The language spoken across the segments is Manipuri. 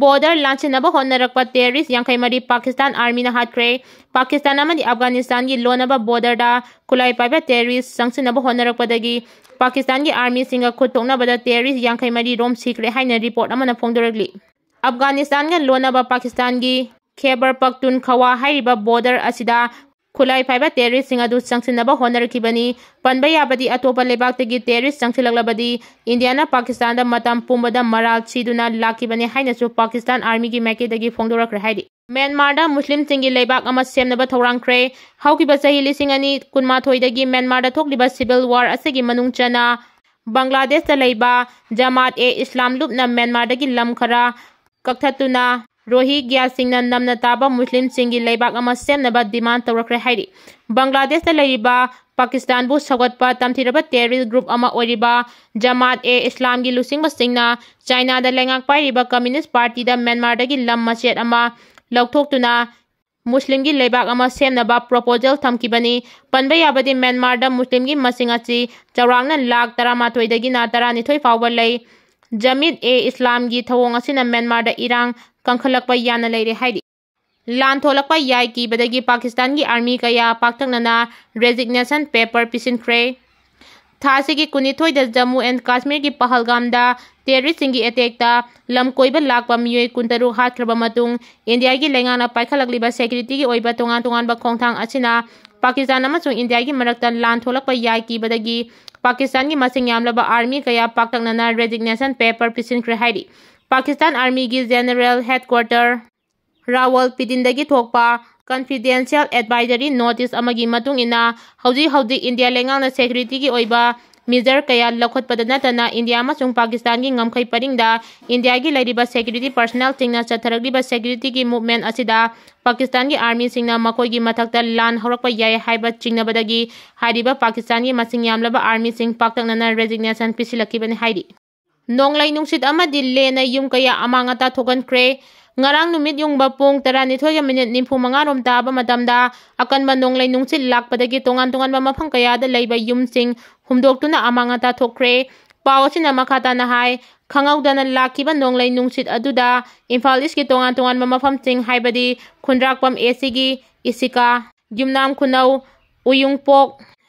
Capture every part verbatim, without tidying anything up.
Border ꯂꯥꯟꯁꯤꯟꯅꯕ ꯍꯣꯠꯅꯔꯛꯄ terrorist ꯌꯥꯡꯈꯩ ꯃꯔꯤ Pakistan Armyꯅ ꯍꯥꯠꯈ꯭ꯔꯦ꯫ Pakistan ꯑꯃꯗꯤ Afghanistanꯒꯤ ꯂꯣꯟꯅꯕ borderꯗ ꯈꯨꯠꯂꯥꯏ ꯄꯥꯏꯕ terrorist ꯆꯪꯁꯤꯟꯅꯕ ꯍꯣꯠꯅꯔꯛꯄꯗꯒꯤ Pakistanꯒꯤ armyꯁꯤꯡꯒ ꯈꯨꯠ ꯊꯣꯛꯅꯕꯗ terrorist ꯌꯥꯡꯈꯩ ꯃꯔꯤ ꯔꯣꯝ ꯁꯤꯈ꯭ꯔꯦ ꯍꯥꯏꯅ report ꯑꯃꯅ ꯐꯣꯡꯗꯣꯔꯛꯂꯤ꯫ Afghanistanꯒ ꯂꯣꯟꯅꯕ Pakistanꯒꯤ Khyber Pakhtunkhwa ꯍꯥꯏꯔꯤꯕ border ꯑꯁꯤꯗ ꯈꯨꯠꯂꯥꯏ ꯄꯥꯏꯕ terroristꯁꯤꯡ ꯑꯗꯨ ꯆꯪꯁꯤꯟꯅꯕ ꯍꯣꯠꯅꯔꯛꯈꯤꯕꯅꯤ꯫ ꯄꯟꯕ ꯌꯥꯕꯗꯤ, ꯑꯇꯣꯞꯄ ꯂꯩꯕꯥꯛꯇꯒꯤ terrorist ꯆꯪꯁꯤꯜꯂꯛꯂꯕꯗꯤ ꯏꯟꯗꯤꯌꯥꯅ Pakistanꯗ ꯃꯇꯝ ꯄꯨꯝꯕꯗ ꯃꯔꯥꯜ ꯁꯤꯗꯨꯅ ꯂꯥꯛꯈꯤꯕꯅꯤ ꯍꯥꯏꯅꯁꯨ Pakistan Armyꯒꯤ ꯃꯥꯏꯀꯩꯗꯒꯤ ꯐꯣꯡꯗꯣꯔꯛꯈ꯭ꯔꯦ ꯍꯥꯏꯔꯤ꯫ ꯃ꯭ꯌꯥꯟꯃꯥꯔꯗ ꯃꯨꯁꯂꯤꯝꯁꯤꯡꯒꯤ ꯂꯩꯕꯥꯛ ꯑꯃ ꯁꯦꯝꯅꯕ ꯊꯧꯔꯥꯡ ꯈ꯭ꯔꯦ꯫ ꯍꯧꯈꯤꯕ ꯆꯍꯤ ꯂꯤꯁꯤꯡ ꯑꯅꯤ ꯀꯨꯟꯃꯥꯊꯣꯏꯗꯒꯤ ꯃ꯭ꯌꯥꯟꯃꯥꯔꯗ ꯊꯣꯛꯂꯤꯕ civil war ꯑꯁꯤꯒꯤ ꯃꯅꯨꯡ ꯆꯟꯅ ꯕꯪꯒ꯭ꯂꯥꯗꯦꯁꯇ ꯂꯩꯕ ꯖꯃꯥꯠ-ꯑꯦ-ꯏꯁꯂꯥꯝ ꯂꯨꯞꯅ ꯃ꯭ꯌꯥꯟꯃꯥꯔꯗꯒꯤ ꯂꯝ ꯈꯔ ꯀꯛꯊꯠꯇꯨꯅ ꯔꯣꯍꯤꯒ꯭ꯌꯥꯁꯤꯡꯅ ꯅꯝꯅ ꯇꯥꯕ ꯃꯨꯁꯂꯤꯝꯁꯤꯡꯒꯤ ꯂꯩꯕꯥꯛ ꯑꯃ ꯁꯦꯝꯅꯕ demand ꯇꯧꯔꯛꯈ꯭ꯔꯦ ꯍꯥꯏꯔꯤ꯫ ꯕꯪꯒ꯭ꯂꯥꯗꯦꯁꯇ ꯂꯩꯔꯤꯕ ꯄꯥꯀꯤꯁꯇꯥꯟꯕꯨ ꯁꯧꯒꯠꯄ ꯇꯝꯊꯤꯔꯕ terrorist group ꯑꯃ ꯑꯣꯏꯔꯤꯕ ꯖꯃꯥꯠ-ꯑꯦ-ꯏꯁꯂꯥꯝꯒꯤ ꯂꯨꯆꯤꯡꯕꯁꯤꯡꯅ ꯆꯥꯏꯅꯥꯗ ꯂꯩꯉꯥꯛ ꯄꯥꯏꯔꯤꯕ Communist Partyꯗ ꯃ꯭ꯌꯥꯟꯃꯥꯔꯗꯒꯤ ꯂꯝ ꯃꯆꯦꯠ ꯑꯃ ꯂꯧꯊꯣꯛꯇꯨꯅ ꯃꯨꯁꯂꯤꯝꯒꯤ ꯂꯩꯕꯥꯛ ꯑꯃ ꯁꯦꯝꯅꯕ proposal ꯊꯝꯈꯤꯕꯅꯤ꯫ ꯄꯟꯕ ꯌꯥꯕꯗꯤ, ꯃ꯭ꯌꯥꯟꯃꯥꯔꯗ ꯃꯨꯁꯂꯤꯝꯒꯤ ꯃꯁꯤꯡ ꯑꯁꯤ ꯆꯥꯎꯔꯥꯛꯅ ꯂꯥꯈ ꯇꯔꯥꯃꯥꯊꯣꯏꯗꯒꯤꯅ ꯇꯔꯥꯅꯤꯊꯣꯏ ꯐꯥꯎꯕ ꯂꯩ꯫ ꯖꯃꯤꯠ-ꯑꯦ-ꯏꯁꯂꯥꯝꯒꯤ ꯊꯧꯑꯣꯡ ꯑꯁꯤꯅ ꯃ꯭ꯌꯥꯟꯃꯥꯔꯗ ꯏꯔꯥꯡ ꯀꯟꯈꯠꯂꯛꯄ ꯌꯥꯅ ꯂꯩꯔꯦ ꯍꯥꯏꯔꯤ꯫ ꯂꯥꯟ ꯊꯣꯛꯂꯛꯄ ꯌꯥꯏ ꯀꯤꯕꯗꯒꯤ ꯄꯥꯀꯤꯁꯇꯥꯟꯒꯤ army ꯀꯌꯥ ꯄꯥꯛꯇꯛꯅꯅ resignation paper ꯄꯤꯁꯤꯟꯈ꯭ꯔꯦ꯫ ꯊꯥ ꯑꯁꯤꯒꯤ ꯀꯨꯟꯅꯤꯊꯣꯏꯗ ꯖꯝꯃꯨ and ꯀꯥꯁꯃꯤꯔꯒꯤ ꯄꯍꯜꯒꯥꯝꯗ terroristꯁꯤꯡꯒꯤ attackꯇ ꯂꯝ ꯀꯣꯏꯕ ꯂꯥꯛꯄ ꯃꯤꯑꯣꯏ ꯀꯨꯟꯇꯔꯨꯛ ꯍꯥꯠꯈ꯭ꯔꯕ ꯃꯇꯨꯡ, ꯏꯟꯗꯤꯌꯥꯒꯤ ꯂꯩꯉꯥꯛꯅ ꯄꯥꯏꯈꯠꯂꯛꯂꯤꯕ securityꯒꯤ ꯑꯣꯏꯕ ꯇꯣꯉꯥꯟ ꯇꯣꯉꯥꯟꯕ ꯈꯣꯡꯊꯥꯡ ꯑꯁꯤꯅ ꯄꯥꯀꯤꯁꯇꯥꯟ ꯑꯃꯁꯨꯡ ꯏꯟꯗꯤꯌꯥꯒꯤ ꯃꯔꯛꯇ ꯂꯥꯟ ꯊꯣꯛꯂꯛꯄ ꯌꯥꯏ ꯀꯤꯕꯗꯒꯤ ꯄꯥꯀꯤꯁꯇꯥꯟꯒꯤ ꯃꯁꯤꯡ ꯌꯥꯝꯂꯕ army ꯀꯌꯥ ꯄꯥꯛꯇꯛꯅꯅ resignation paper ꯄꯤꯁꯤꯟꯈ꯭ꯔꯦ ꯍꯥꯏꯔꯤ꯫ ꯄꯥꯀꯤꯁꯇꯥꯟ armyꯒꯤ general headquarter ꯔꯥꯋꯜꯄꯤꯟꯗꯤꯗꯒꯤ ꯊꯣꯛꯄ confidential advisory notice ꯑꯃꯒꯤ ꯃꯇꯨꯡ ꯏꯟꯅ, ꯍꯧꯖꯤꯛ ꯍꯧꯖꯤꯛ ꯏꯟꯗꯤꯌꯥ ꯂꯩꯉꯥꯛꯅ securityꯒꯤ ꯑꯣꯏꯕ measure ꯀꯌꯥ ꯂꯧꯈꯠꯄꯗ ꯅꯠꯇꯅ, ꯏꯟꯗꯤꯌꯥ ꯑꯃꯁꯨꯡ ꯄꯥꯀꯤꯁꯇꯥꯟꯒꯤ ꯉꯝꯈꯩ ꯄꯔꯤꯡꯗ ꯏꯟꯗꯤꯌꯥꯒꯤ ꯂꯩꯔꯤꯕ security personnelꯁꯤꯡꯅ ꯆꯠꯊꯔꯛꯂꯤꯕ securityꯒꯤ movement ꯑꯁꯤꯗ ꯄꯥꯀꯤꯁꯇꯥꯟꯒꯤ armyꯁꯤꯡꯅ ꯃꯈꯣꯏꯒꯤ ꯃꯊꯛꯇ ꯂꯥꯟ ꯍꯧꯔꯛꯄ ꯌꯥꯏ ꯍꯥꯏꯕ ꯆꯤꯡꯅꯕꯗꯒꯤ ꯍꯥꯏꯔꯤꯕ ꯄꯥꯀꯤꯁꯇꯥꯟꯒꯤ ꯃꯁꯤꯡ ꯌꯥꯝꯂꯕ armyꯁꯤꯡ ꯄꯥꯛꯇꯛꯅꯅ resignation ꯄꯤꯁꯤꯜꯂꯛꯈꯤꯕꯅꯤ ꯍꯥꯏꯔꯤ꯫ ꯅꯣꯡꯂꯩ ꯅꯨꯡꯁꯤꯠ ꯑꯃꯗꯤ ꯂꯦꯟꯅ ꯌꯨꯝ ꯀꯌꯥ ꯑꯃꯥꯡ ꯑꯇꯥ ꯊꯣꯛꯍꯟꯈ꯭ꯔꯦ꯫ ꯉꯔꯥꯡ ꯅꯨꯃꯤꯠ ꯌꯨꯡꯕ ꯄꯨꯡ ꯇꯔꯥꯅꯤꯊꯣꯏꯒ minute ꯅꯤꯐꯨ ꯃꯉꯥ ꯔꯣꯝ ꯇꯥꯕ ꯃꯇꯝꯗ ꯑꯀꯟꯕ ꯅꯣꯡꯂꯩ ꯅꯨꯡꯁꯤꯠ ꯂꯥꯛꯄꯗꯒꯤ ꯇꯣꯉꯥꯟ ꯇꯣꯉꯥꯟꯕ ꯃꯐꯝ ꯀꯌꯥꯗ ꯂꯩꯕ ꯌꯨꯝꯁꯤꯡ ꯍꯨꯝꯗꯣꯛꯇꯨꯅ ꯑꯃꯥꯡ ꯑꯇꯥ ꯊꯣꯛꯈ꯭ꯔꯦ꯫ ꯄꯥꯎ ꯑꯁꯤꯅ ꯃꯈꯥ ꯇꯥꯅ ꯍꯥꯏ, ꯈꯪꯍꯧꯗꯅ ꯂꯥꯛꯈꯤꯕ ꯅꯣꯡꯂꯩ ꯅꯨꯡꯁꯤꯠ ꯑꯗꯨꯗ ꯏꯝꯐꯥꯜ ꯏꯁꯀꯤ ꯇꯣꯉꯥꯟ ꯇꯣꯉꯥꯟꯕ ꯃꯐꯝꯁꯤꯡ, ꯍꯥꯏꯕꯗꯤ ꯈꯨꯟꯗ꯭ꯔꯥꯛꯄꯝ ꯑꯦ ꯁꯤꯒꯤ ꯏꯁꯤꯀꯥ, ꯌꯨꯝꯅꯥꯝ ꯈꯨꯅꯧ, ꯎꯌꯨꯡꯄꯣꯛ,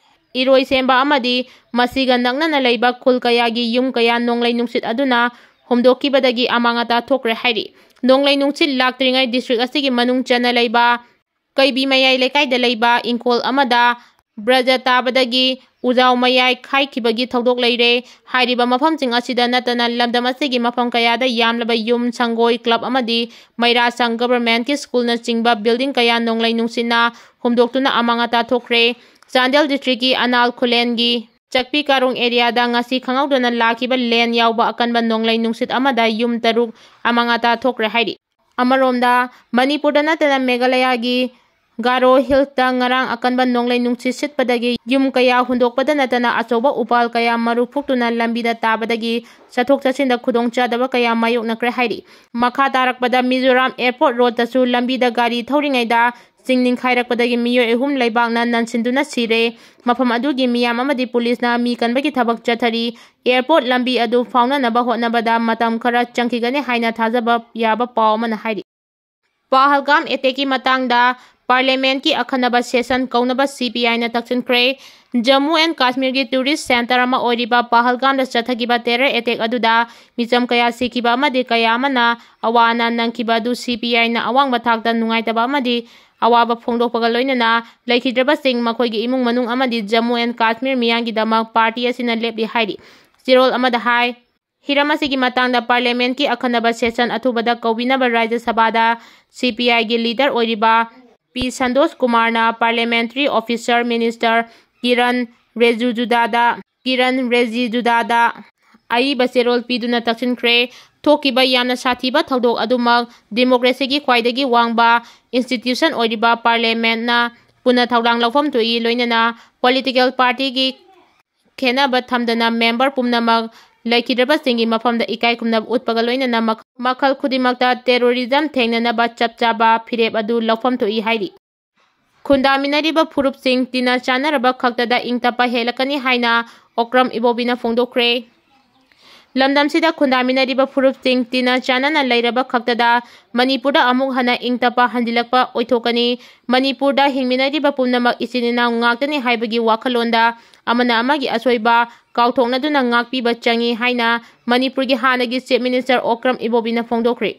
ꯏꯔꯣꯏꯁꯦꯝꯕ ꯑꯃꯗꯤ ꯃꯁꯤꯒ ꯅꯛꯅꯅ ꯂꯩꯕ ꯈꯨꯜ ꯀꯌꯥꯒꯤ ꯌꯨꯝ ꯀꯌꯥ ꯅꯣꯡꯂꯩ ꯅꯨꯡꯁꯤꯠ ꯑꯗꯨꯅ ꯍꯨꯝꯗꯣꯛꯈꯤꯕꯗꯒꯤ ꯑꯃꯥꯡ ꯑꯇꯥ ꯊꯣꯛꯈ꯭ꯔꯦ ꯍꯥꯏꯔꯤ꯫ ꯅꯣꯡꯂꯩ ꯅꯨꯡꯁꯤꯠ ꯂꯥꯛꯇ꯭ꯔꯤꯉꯩ ꯗꯤꯁꯇ꯭ꯔꯤꯛ ꯑꯁꯤꯒꯤ ꯃꯅꯨꯡ ꯆꯟꯅ ꯂꯩꯕ ꯀꯩꯕꯤ ꯃꯌꯥꯏ ꯂꯩꯀꯥꯏꯗ ꯂꯩꯕ ꯏꯪꯈꯣꯜ ꯑꯃꯗ ꯕ꯭ꯔꯖ ꯇꯥꯕꯗꯒꯤ ꯎꯖꯥꯎ ꯃꯌꯥꯏ ꯈꯥꯏꯈꯤꯕꯒꯤ ꯊꯧꯗꯣꯛ ꯂꯩꯔꯦ꯫ ꯍꯥꯏꯔꯤꯕ ꯃꯐꯝꯁꯤꯡ ꯑꯁꯤꯗ ꯅꯠꯇꯅ ꯂꯝꯗꯝ ꯑꯁꯤꯒꯤ ꯃꯐꯝ ꯀꯌꯥꯗ ꯌꯥꯝꯂꯕ ꯌꯨꯝ, ꯁꯪꯒꯣꯏ, ꯀ꯭ꯂꯕ ꯑꯃꯗꯤ ꯃꯩꯔꯥ ꯁꯪ ꯒꯚꯔꯟꯃꯦꯟꯠꯀꯤ ꯁ꯭ꯀꯨꯜꯅꯆꯤꯡꯕ ꯕꯤꯜꯗꯤꯡ ꯀꯌꯥ ꯅꯣꯡꯂꯩ ꯅꯨꯡꯁꯤꯠꯅ ꯍꯨꯝꯗꯣꯛꯇꯨꯅ ꯑꯃꯥꯡ ꯑꯇꯥ ꯊꯣꯛꯈ꯭ꯔꯦ꯫ ꯆꯥꯟꯗꯦꯜ ꯗꯤꯁꯇ꯭ꯔꯤꯛꯀꯤ ꯑꯅꯥꯜ ꯈꯨꯂꯦꯟꯒꯤ ꯆꯛꯄꯤ ꯀꯥꯔꯣꯡ ꯑꯦꯔꯤꯌꯥꯗ ꯉꯁꯤ ꯈꯪꯍꯧꯗꯅ ꯂꯥꯛꯈꯤꯕ ꯂꯦꯟ ꯌꯥꯎꯕ ꯑꯀꯟꯕ ꯅꯣꯡꯂꯩ ꯅꯨꯡꯁꯤꯠ ꯑꯃꯗ ꯌꯨꯝ ꯇꯔꯨꯛ ꯑꯃꯥꯡ ꯑꯇꯥ ꯊꯣꯛꯈ꯭ꯔꯦ ꯍꯥꯏꯔꯤ꯫ ꯑꯃꯔꯣꯝꯗ, ꯃꯅꯤꯄꯨꯔꯗ ꯅꯠꯇꯅ ꯃꯦꯘꯥꯂꯌꯥꯒꯤ ꯒꯥꯔꯣ ꯍꯤꯜꯁꯇ ꯉꯔꯥꯡ ꯑꯀꯟꯕ ꯅꯣꯡꯂꯩ ꯅꯨꯡꯁꯤꯠ ꯁꯤꯠꯄꯗꯒꯤ ꯌꯨꯝ ꯀꯌꯥ ꯍꯨꯟꯗꯣꯛꯄꯗ ꯅꯠꯇꯅ ꯑꯆꯧꯕ ꯎꯄꯥꯜ ꯀꯌꯥ ꯃꯔꯨ ꯐꯨꯛꯇꯨꯅ ꯂꯝꯕꯤꯗ ꯇꯥꯕꯗꯒꯤ ꯆꯠꯊꯣꯛ ꯆꯠꯁꯤꯟꯗ ꯈꯨꯗꯣꯡꯆꯥꯗꯕ ꯀꯌꯥ ꯃꯥꯌꯣꯛꯅꯈ꯭ꯔꯦ ꯍꯥꯏꯔꯤ꯫ ꯃꯈꯥ ꯇꯥꯔꯛꯄꯗ ꯃꯤꯖꯣꯔꯥꯝ ꯑꯦꯌꯔꯄꯣꯔꯠ ꯔꯣꯗꯇꯁꯨ ꯂꯝꯕꯤꯗ ꯒꯥꯔꯤ ꯊꯧꯔꯤꯉꯩꯗ ꯆꯤꯡ ꯅꯤꯡꯈꯥꯏꯔꯛꯄꯗꯒꯤ ꯃꯤꯑꯣꯏ ꯑꯍꯨꯝ ꯂꯩꯕꯥꯛꯅ ꯅꯟꯁꯤꯟꯗꯨꯅ ꯁꯤꯔꯦ꯫ ꯃꯐꯝ ꯑꯗꯨꯒꯤ ꯃꯤꯌꯥꯝ ꯑꯃꯗꯤ ꯄꯨꯂꯤꯁꯅ ꯃꯤ ꯀꯟꯕꯒꯤ ꯊꯕꯛ ꯆꯠꯊꯔꯤ꯫ ꯑꯦꯌꯔꯄꯣꯔꯠ ꯂꯝꯕꯤ ꯑꯗꯨ ꯐꯥꯎꯅꯅꯕ ꯍꯣꯠꯅꯕꯗ ꯃꯇꯝ ꯈꯔ ꯆꯪꯈꯤꯒꯅꯤ ꯍꯥꯏꯅ ꯊꯥꯖꯕ ꯌꯥꯕ ꯄꯥꯎ ꯑꯃꯅ ꯍꯥꯏꯔꯤ꯫ ꯄꯍꯜꯒꯥꯝ ꯑꯦꯇꯦꯛꯀꯤ ꯃꯇꯥꯡꯗ ꯄꯥꯔꯂꯤꯌꯥꯃꯦꯟꯠꯀꯤ ꯑꯈꯟꯅꯕ ꯁꯦꯁꯟ ꯀꯧꯅꯕ ꯁꯤ ꯄꯤ ꯑꯥꯏꯅ ꯇꯛꯁꯤꯟꯈ꯭ꯔꯦ꯫ ꯖꯝꯃꯨ ꯑꯦꯟ ꯀꯥꯁꯃꯤꯔꯒꯤ ꯇꯨꯔꯤꯁ ꯁꯦꯟꯇꯔ ꯑꯃ ꯑꯣꯏꯔꯤꯕ ꯄꯍꯜꯒꯥꯝꯗ ꯆꯠꯊꯈꯤꯕ ꯇꯦꯔꯔ ꯑꯦꯇꯦꯛ ꯑꯗꯨꯗ ꯃꯤꯆꯝ ꯀꯌꯥ ꯁꯤꯈꯤꯕ ꯑꯃꯗꯤ ꯀꯌꯥ ꯑꯃꯅ ꯑꯋꯥ ꯑꯅꯥ ꯅꯪꯈꯤꯕ ꯑꯗꯨ ꯁꯤ ꯄꯤ ꯑꯥꯏꯅ ꯑꯋꯥꯡꯕ ꯊꯥꯛꯇ ꯅꯨꯡꯉꯥꯏꯇꯕ ꯑꯃꯗꯤ ꯑꯋꯥꯕ ꯐꯣꯡꯗꯣꯛꯄꯒ ꯂꯣꯏꯅꯅ ꯂꯩꯈꯤꯗ꯭ꯔꯕꯁꯤꯡ, ꯃꯈꯣꯏꯒꯤ ꯏꯃꯨꯡ ꯃꯅꯨꯡ ꯑꯃꯗꯤ ꯖꯝꯃꯨ ꯑꯦꯟ ꯀꯥꯁꯃꯤꯔ ꯃꯤꯌꯥꯝꯒꯤꯗꯃꯛ ꯄꯥꯔꯇꯤ ꯑꯁꯤꯅ ꯂꯦꯞꯂꯤ ꯍꯥꯏꯔꯤ꯫ ꯆꯦꯔꯣꯜ ꯑꯃꯗ ꯍꯥꯏ, ꯍꯤꯔꯝ ꯑꯁꯤꯒꯤ ꯃꯇꯥꯡꯗ ꯄꯥꯔꯂꯤꯌꯥꯃꯦꯟꯠꯀꯤ ꯑꯈꯟꯅꯕ ꯁꯦꯁꯟ ꯑꯊꯨꯕꯗ ꯀꯧꯕꯤꯅꯕ ꯔꯥꯖ꯭ꯌ ꯁꯚꯥꯗ ꯁꯤ ꯄꯤ ꯑꯥꯏꯒꯤ ꯂꯤꯗꯔ ꯑꯣꯏꯔꯤꯕ ꯄꯤ ꯁꯟꯇꯣꯁ ꯀꯨꯃꯥꯔꯅ ꯄꯥꯔꯂꯤꯌꯥꯃꯦꯟꯇꯔꯤ ꯑꯣꯐꯤꯁꯔ ꯃꯤꯅꯤꯁꯇꯔ ꯀꯤꯔꯟ ꯔꯤꯖꯤꯖꯨꯗꯥꯗ, ꯀꯤꯔꯟ ꯔꯤꯖꯤꯖꯨꯗꯥꯗ ꯑꯏꯕ ꯆꯦꯔꯣꯜ ꯄꯤꯗꯨꯅ ꯇꯛꯁꯤꯟꯈ꯭ꯔꯦ꯫ ꯊꯣꯛꯈꯤꯕ ꯌꯥꯝꯅ ꯁꯥꯊꯤꯕ ꯊꯧꯗꯣꯛ ꯑꯗꯨꯃꯛ ꯗꯦꯃꯣꯀ꯭ꯔꯦꯁꯤꯒꯤ ꯈ꯭ꯋꯥꯏꯗꯒꯤ ꯋꯥꯡꯕ ꯏꯟꯁꯇꯤꯇ꯭ꯌꯨꯁꯟ ꯑꯣꯏꯔꯤꯕ ꯄꯥꯔꯂꯤꯌꯥꯃꯦꯟꯠꯅ ꯄꯨꯟꯅ ꯊꯧꯗꯥꯡ ꯂꯧꯐꯝ ꯊꯣꯛꯏ, ꯂꯣꯏꯅꯅ ꯄꯣꯂꯤꯇꯤꯀꯦꯜ ꯄꯥꯔꯇꯤꯒꯤ ꯈꯦꯠꯅꯕ ꯊꯝꯗꯅ ꯃꯦꯝꯕꯔ ꯄꯨꯝꯅꯃꯛ ꯂꯩꯈꯤꯗ꯭ꯔꯕꯁꯤꯡꯒꯤ ꯃꯐꯝꯗ ꯏꯀꯥꯏ ꯈꯨꯝꯅꯕ ꯎꯠꯄꯒ ꯂꯣꯏꯅꯅ ꯃꯈ-, ꯃꯈꯜ ꯈꯨꯗꯤꯡꯃꯛꯇ ꯇꯦꯔꯣꯔꯤꯖꯝ ꯊꯦꯡꯅꯅꯕ ꯆꯞ ꯆꯥꯕ ꯐꯤꯔꯦꯞ ꯑꯗꯨ ꯂꯧꯐꯝ ꯊꯣꯛꯏ ꯍꯥꯏꯔꯤ꯫ ꯈꯨꯟꯗꯥꯃꯤꯟꯅꯔꯤꯕ ꯐꯨꯔꯨꯞꯁꯤꯡ ꯇꯤꯟꯅ ꯆꯥꯟꯅꯔꯕ ꯈꯛꯇꯗ ꯏꯪ ꯇꯞꯄ ꯍꯦꯜꯂꯛꯀꯅꯤ ꯍꯥꯏꯅ ꯑꯣꯀ꯭ꯔꯝ ꯏꯕꯣꯕꯤꯅ ꯐꯣꯡꯗꯣꯛꯈ꯭ꯔꯦ꯫ ꯂꯝꯗꯝꯁꯤꯗ ꯈꯨꯟꯗꯥꯃꯤꯟꯅꯔꯤꯕ ꯐꯨꯔꯨꯞꯁꯤꯡ ꯇꯤꯟꯅ ꯆꯥꯟꯅꯅ ꯂꯩꯔꯕ ꯈꯛꯇꯗ ꯃꯅꯤꯄꯨꯔꯗ ꯑꯃꯨꯛ ꯍꯟꯅ ꯏꯪ ꯇꯞꯄ ꯍꯟꯖꯤꯜꯂꯛꯄ ꯑꯣꯏꯊꯣꯛꯀꯅꯤ꯫ ꯃꯅꯤꯄꯨꯔꯗ ꯍꯤꯡꯃꯤꯟꯅꯔꯤꯕ ꯄꯨꯝꯅꯃꯛ ꯏꯆꯤꯟ ꯏꯅꯥꯎ ꯉꯥꯛꯇꯅꯤ ꯍꯥꯏꯕꯒꯤ ꯋꯥꯈꯜꯂꯣꯟꯗ ꯑꯃꯅ ꯑꯃꯒꯤ ꯑꯁꯣꯏꯕ ꯀꯥꯎꯊꯣꯛꯅꯗꯨꯅ ꯉꯥꯛꯄꯤꯕ ꯆꯪꯏ ꯍꯥꯏꯅ ꯃꯅꯤꯄꯨꯔꯒꯤ ꯍꯥꯟꯅꯒꯤ Chief Minister Okram ꯏꯕꯣꯕꯤꯅ ꯐꯣꯡꯗꯣꯛꯈ꯭ꯔꯦ꯫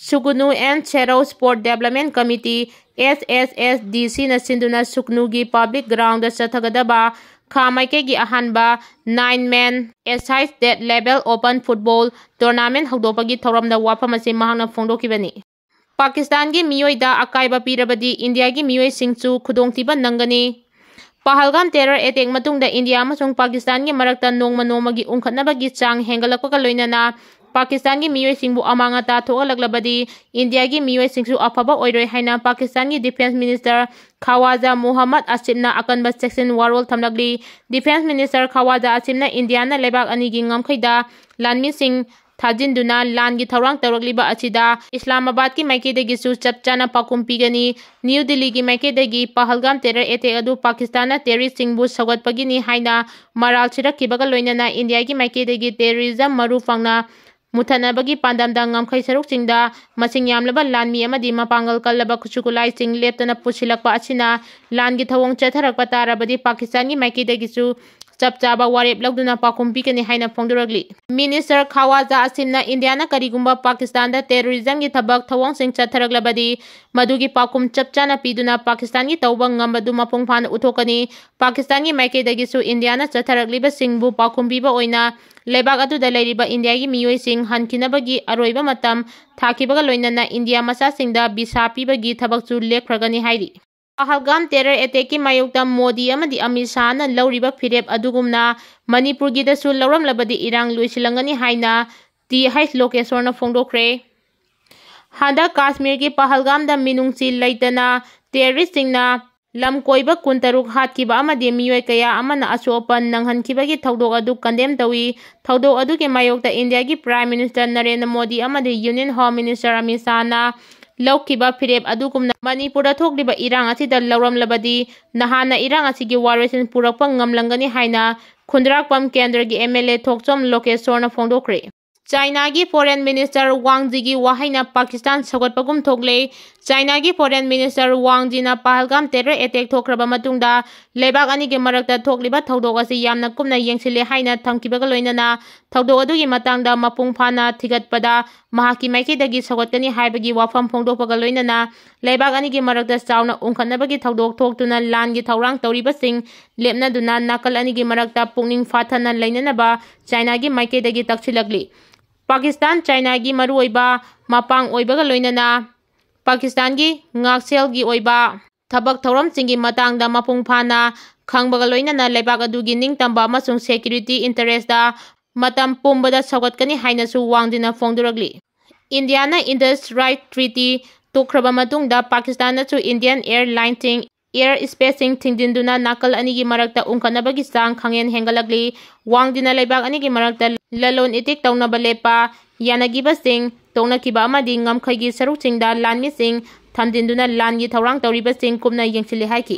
Sugnu and Serou Sport Development Committee, S S S D C ꯅ ꯁꯤꯟꯗꯨꯅ ꯁꯨꯒꯅꯨꯒꯤ public ground ꯗ ꯆꯠꯊꯒꯗꯕ ꯈꯥ ꯃꯥꯏꯀꯩꯒꯤ ꯑꯍꯥꯟꯕ nine man A-side state level open football tournament ꯍꯧꯗꯣꯛꯄꯒꯤ ꯊꯧꯔꯝꯗ ꯋꯥꯐꯝ ꯑꯁꯤ ꯃꯍꯥꯛꯅ ꯐꯣꯡꯗꯣꯛꯈꯤꯕꯅꯤ꯫ ꯄꯥꯀꯤꯁꯇꯥꯟꯒꯤ ꯃꯤꯑꯣꯏꯗ ꯑꯀꯥꯏꯕ ꯄꯤꯔꯕꯗꯤ ꯏꯟꯗꯤꯌꯥꯒꯤ ꯃꯤꯑꯣꯏꯁꯤꯡꯁꯨ ꯈꯨꯗꯣꯡꯊꯤꯕ ꯅꯪꯒꯅꯤ꯫ ꯄꯍꯜꯒꯥꯝ terror attack ꯃꯇꯨꯡꯗ ꯏꯟꯗꯤꯌꯥ ꯑꯃꯁꯨꯡ ꯄꯥꯀꯤꯁꯇꯥꯟꯒꯤ ꯃꯔꯛꯇ ꯅꯣꯡꯃ ꯅꯣꯡꯃꯒꯤ ꯎꯪꯈꯠꯅꯕꯒꯤ ꯆꯥꯡ ꯍꯦꯟꯒꯠꯂꯛꯄꯒ ꯂꯣꯏꯅꯅ ꯄꯥꯀꯤꯁꯇꯥꯟꯒꯤ ꯃꯤꯑꯣꯏꯁꯤꯡꯕꯨ ꯑꯃꯥꯡ ꯑꯇꯥ ꯊꯣꯛꯍꯜꯂꯛꯂꯕꯗꯤ ꯏꯟꯗꯤꯌꯥꯒꯤ ꯃꯤꯑꯣꯏꯁꯤꯡꯁꯨ ꯑꯐꯕ ꯑꯣꯏꯔꯣꯏ ꯍꯥꯏꯅ ꯄꯥꯀꯤꯁꯇꯥꯟꯒꯤ Defence Minister ꯈꯋꯥꯖꯥ ꯃꯨꯍꯝꯃꯗ ꯑꯁꯤꯐꯅ ꯑꯀꯟꯕ ꯆꯦꯛꯁꯤꯟ ꯋꯥꯔꯣꯜ ꯊꯝꯂꯛꯂꯤ꯫ Defence Minister ꯈꯋꯥꯖꯥ ꯑꯁꯤꯐꯅ ꯏꯟꯗꯤꯌꯥꯅ ꯂꯩꯕꯥꯛ ꯑꯅꯤꯒꯤ ꯉꯝꯈꯩꯗ ꯂꯥꯟꯃꯤꯁꯤꯡ ꯊꯥꯖꯤꯟꯗꯨꯅ ꯂꯥꯟꯒꯤ ꯊꯧꯔꯥꯡ ꯇꯧꯔꯛꯂꯤꯕ ꯑꯁꯤꯗ ꯏꯁꯂꯥꯃꯥꯕꯥꯗꯀꯤ ꯃꯥꯏꯀꯩꯗꯒꯤꯁꯨ ꯆꯞ ꯆꯥꯅ ꯄꯥꯎꯈꯨꯝ ꯄꯤꯒꯅꯤ꯫ ꯅ꯭ꯌꯨ ꯗꯤꯜꯂꯤꯒꯤ ꯃꯥꯏꯀꯩꯗꯒꯤ ꯄꯍꯜꯒꯥꯝ terror attack ꯑꯗꯨ ꯄꯥꯀꯤꯁꯇꯥꯟꯅ terroristꯁꯤꯡꯕꯨ ꯁꯧꯒꯠꯄꯒꯤꯅꯤ ꯍꯥꯏꯅ ꯃꯔꯥꯜ ꯁꯤꯔꯛꯈꯤꯕꯒ ꯂꯣꯏꯅꯅ ꯏꯟꯗꯤꯌꯥꯒꯤ ꯃꯥꯏꯀꯩꯗꯒꯤ terrorism ꯃꯔꯨ ꯐꯪꯅ ꯃꯨꯊꯠꯅꯕꯒꯤ ꯄꯥꯟꯗꯝꯗ ꯉꯝꯈꯩ ꯁꯔꯨꯛꯁꯤꯡꯗ ꯃꯁꯤꯡ ꯌꯥꯝꯂꯕ ꯂꯥꯟꯃꯤ ꯑꯃꯗꯤ ꯃꯄꯥꯡꯒꯜ ꯀꯜꯂꯕ ꯈꯨꯠꯁꯨ ꯈꯨꯠꯂꯥꯏꯁꯤꯡ ꯂꯦꯞꯇꯅ ꯄꯨꯁꯤꯜꯂꯛꯄ ꯑꯁꯤꯅ ꯂꯥꯟꯒꯤ ꯊꯧꯑꯣꯡ ꯆꯠꯊꯔꯛꯄ ꯇꯥꯔꯕꯗꯤ ꯄꯥꯀꯤꯁꯇꯥꯟꯒꯤ ꯃꯥꯏꯀꯩꯗꯒꯤꯁꯨ ꯆꯞ ꯆꯥꯕ ꯋꯥꯔꯦꯞ ꯂꯧꯗꯨꯅ ꯄꯥꯎꯈꯨꯝ ꯄꯤꯒꯅꯤ ꯍꯥꯏꯅ ꯐꯣꯡꯗꯣꯔꯛꯂꯤ꯫ Minister ꯈꯋꯥꯖꯥ ꯑꯁꯤꯝꯅ ꯏꯟꯗꯤꯌꯥꯅ ꯀꯔꯤꯒꯨꯝꯕ ꯄꯥꯀꯤꯁꯇꯥꯟꯗ terrorismꯒꯤ ꯊꯕꯛ ꯊꯧꯑꯣꯡꯁꯤꯡ ꯆꯠꯊꯔꯛꯂꯕꯗꯤ ꯃꯗꯨꯒꯤ ꯄꯥꯎꯈꯨꯝ ꯆꯞ ꯆꯥꯅ ꯄꯤꯗꯨꯅ ꯄꯥꯀꯤꯁꯇꯥꯟꯒꯤ ꯇꯧꯕ ꯉꯝꯕꯗꯨ ꯃꯄꯨꯡ ꯐꯥꯅ ꯎꯠꯊꯣꯛꯀꯅꯤ꯫ ꯄꯥꯀꯤꯁꯇꯥꯟꯒꯤ ꯃꯥꯏꯀꯩꯗꯒꯤꯁꯨ ꯏꯟꯗꯤꯌꯥꯅ ꯆꯠꯊꯔꯛꯂꯤꯕꯁꯤꯡꯕꯨ ꯄꯥꯎꯈꯨꯝ ꯄꯤꯕ ꯑꯣꯏꯅ ꯂꯩꯕꯥꯛ ꯑꯗꯨꯗ ꯂꯩꯔꯤꯕ ꯏꯟꯗꯤꯌꯥꯒꯤ ꯃꯤꯑꯣꯏꯁꯤꯡ ꯍꯟꯈꯤꯅꯕꯒꯤ ꯑꯔꯣꯏꯕ ꯃꯇꯝ ꯊꯥꯈꯤꯕꯒ ꯂꯣꯏꯅꯅ ꯏꯟꯗꯤꯌꯥ ꯃꯆꯥꯁꯤꯡꯗ visa ꯄꯤꯕꯒꯤ ꯊꯕꯛꯁꯨ ꯂꯦꯞꯈ꯭ꯔꯒꯅꯤ ꯍꯥꯏꯔꯤ꯫ ꯄꯍꯜꯒꯥꯝ terror attackꯀꯤ ꯃꯥꯌꯣꯛꯇ ꯃꯣꯗꯤ ꯑꯃꯗꯤ ꯑꯃꯤꯠ ꯁꯥꯍꯅ ꯂꯧꯔꯤꯕ ꯐꯤꯔꯦꯞ ꯑꯗꯨꯒꯨꯝꯅ ꯃꯅꯤꯄꯨꯔꯒꯤꯗꯁꯨ ꯂꯧꯔꯝꯂꯕꯗꯤ ꯏꯔꯥꯡ ꯂꯣꯏꯁꯤꯜꯂꯝꯒꯅꯤ ꯍꯥꯏꯅ T H ꯂꯣꯀꯦꯁꯣꯔꯅ ꯐꯣꯡꯗꯣꯛꯈ꯭ꯔꯦ꯫ ꯍꯟꯗꯛ ꯀꯥꯁꯃꯤꯔꯒꯤ ꯄꯍꯜꯒꯥꯝꯗ ꯃꯤꯅꯨꯡꯁꯤ ꯂꯩꯇꯅ terroristꯁꯤꯡꯅ ꯂꯝ ꯀꯣꯏꯕ ꯀꯨꯟꯇꯔꯨꯛ ꯍꯥꯠꯈꯤꯕ ꯑꯃꯗꯤ ꯃꯤꯑꯣꯏ ꯀꯌꯥ ꯑꯃꯅ ꯑꯁꯣꯛ ꯑꯄꯟ ꯅꯪꯍꯟꯈꯤꯕꯒꯤ ꯊꯧꯗꯣꯛ ꯑꯗꯨ condemn ꯇꯧꯏ꯫ ꯊꯧꯗꯣꯛ ꯑꯗꯨꯒꯤ ꯃꯥꯌꯣꯛꯇ ꯏꯟꯗꯤꯌꯥꯒꯤ Prime Minister ꯅꯔꯦꯟꯗ꯭ꯔ ꯃꯣꯗꯤ ꯑꯃꯗꯤ Union Home Minister ꯑꯃꯤꯠ ꯁꯥꯍꯅ ꯂꯧꯈꯤꯕ ꯐꯤꯔꯦꯞ ꯑꯗꯨꯒꯨꯝꯅ ꯃꯅꯤꯄꯨꯔꯗ ꯊꯣꯛꯂꯤꯕ ꯏꯔꯥꯡ ꯑꯁꯤꯗ ꯂꯧꯔꯝꯂꯕꯗꯤ ꯅꯍꯥꯟꯅ ꯏꯔꯥꯡ ꯑꯁꯤꯒꯤ ꯋꯥꯔꯣꯏꯁꯤꯟ ꯄꯨꯔꯛꯄ ꯉꯝꯂꯝꯒꯅꯤ ꯍꯥꯏꯅ ꯈꯨꯟꯗ꯭ꯔꯥꯛꯄꯝ ꯀꯦꯟꯗ꯭ꯔꯒꯤ M L A ꯊꯣꯛꯆꯣꯝ ꯂꯣꯀꯦꯁꯣꯔꯅ ꯐꯣꯡꯗꯣꯛꯈ꯭ꯔꯦ꯫ ꯆꯥꯏꯅꯥꯒꯤ Foreign Minister Wang Yi ꯒꯤ ꯋꯥꯍꯩꯅ ꯄꯥꯀꯤꯁꯇꯥꯟ ꯁꯧꯒꯠꯄꯒꯨꯝ ꯊꯣꯛꯂꯦ꯫ ꯆꯥꯏꯅꯥꯒꯤ Foreign Minister Wang Yi ꯅ ꯄꯍꯜꯒꯥꯝ terror attack ꯊꯣꯛꯈ꯭ꯔꯕ ꯃꯇꯨꯡꯗ ꯂꯩꯕꯥꯛ ꯑꯅꯤꯒꯤ ꯃꯔꯛꯇ ꯊꯣꯛꯂꯤꯕ ꯊꯧꯗꯣꯛ ꯑꯁꯤ ꯌꯥꯝꯅ ꯀꯨꯞꯅ ꯌꯦꯡꯁꯤꯜꯂꯦ ꯍꯥꯏꯅ ꯊꯝꯈꯤꯕꯒ ꯂꯣꯏꯅꯅ ꯊꯧꯗꯣꯛ ꯑꯗꯨꯒꯤ ꯃꯇꯥꯡꯗ ꯃꯄꯨꯡ ꯐꯥꯅ ꯊꯤꯒꯠꯄꯗ ꯃꯍꯥꯛꯀꯤ ꯃꯥꯏꯀꯩꯗꯒꯤ ꯁꯧꯒꯠꯀꯅꯤ ꯍꯥꯏꯕꯒꯤ ꯋꯥꯐꯝ ꯐꯣꯡꯗꯣꯛꯄꯒ ꯂꯣꯏꯅꯅ ꯂꯩꯕꯥꯛ ꯑꯅꯤꯒꯤ ꯃꯔꯛꯇ ꯆꯥꯎꯅ ꯎꯪꯈꯠꯅꯕꯒꯤ ꯊꯧꯗꯣꯛ ꯊꯣꯛꯇꯨꯅ ꯂꯥꯟꯒꯤ ꯊꯧꯔꯥꯡ ꯇꯧꯔꯤꯕꯁꯤꯡ ꯂꯦꯞꯅꯗꯨꯅ ꯅꯥꯀꯜ ꯑꯅꯤꯒꯤ ꯃꯔꯛꯇ ꯄꯨꯛꯅꯤꯡ ꯐꯥꯊꯅ ꯂꯩꯅꯅꯕ ꯆꯥꯏꯅꯥꯒꯤ ꯃꯥꯏꯀꯩꯗꯒꯤ ꯇꯛꯁꯤꯜꯂꯛꯂꯤ꯫ ꯄꯥꯀꯤꯁꯇꯥꯟ ꯆꯥꯏꯅꯥꯒꯤ ꯃꯔꯨꯑꯣꯏꯕ ꯃꯄꯥꯡ ꯑꯣꯏꯕꯒ ꯂꯣꯏꯅꯅ ꯄꯥꯀꯤꯁꯇꯥꯟꯒꯤ ꯉꯥꯛꯁꯦꯜꯒꯤ ꯑꯣꯏꯕ ꯊꯕꯛ ꯊꯧꯔꯝꯁꯤꯡꯒꯤ ꯃꯇꯥꯡꯗ ꯃꯄꯨꯡ ꯐꯥꯅ ꯈꯪꯕꯒ ꯂꯣꯏꯅꯅ ꯂꯩꯕꯥꯛ ꯑꯗꯨꯒꯤ ꯅꯤꯡꯇꯝꯕ ꯑꯃꯁꯨꯡ security interest ꯇ ꯃꯇꯝ ꯄꯨꯝꯕꯗ ꯁꯧꯒꯠꯀꯅꯤ ꯍꯥꯏꯅꯁꯨ ꯋꯥꯡ ꯌꯤꯅ ꯐꯣꯡꯗꯣꯔꯛꯂꯤ꯫ ꯏꯟꯗꯤꯌꯥꯅ Indus Road Treaty ꯇꯣꯛꯈ꯭ꯔꯕ ꯃꯇꯨꯡꯗ ꯄꯥꯀꯤꯁꯇꯥꯟꯅꯁꯨ Indian airline ꯁꯤꯡ air space ꯁꯤꯡ ꯊꯤꯡꯖꯤꯟꯗꯨꯅ ꯅꯥꯀꯜ ꯑꯅꯤꯒꯤ ꯃꯔꯛꯇ ꯎꯪꯈꯠꯅꯕꯒꯤ ꯆꯥꯡ ꯈꯪꯍꯦꯟ ꯍꯦꯟꯒꯠꯂꯛꯂꯤ꯫ ꯋꯥꯡ ꯌꯤꯅ ꯂꯩꯕꯥꯛ ꯑꯅꯤꯒꯤ ꯃꯔꯛꯇ ꯂꯂꯣꯟ ꯏꯇꯤꯛ ꯇꯧꯅꯕ ꯂꯦꯞꯄ ꯌꯥꯅꯈꯤꯕꯁꯤꯡ ꯇꯣꯛꯅꯈꯤꯕ ꯑꯃꯗꯤ ꯉꯝꯈꯩꯒꯤ ꯁꯔꯨꯛꯁꯤꯡꯗ ꯂꯥꯟꯃꯤꯁꯤꯡ ꯊꯝꯖꯤꯟꯗꯨꯅ ꯂꯥꯟꯒꯤ ꯊꯧꯔꯥꯡ ꯇꯧꯔꯤꯕꯁꯤꯡ ꯀꯨꯞꯅ ꯌꯦꯡꯁꯤꯜꯂꯤ ꯍꯥꯏꯈꯤ꯫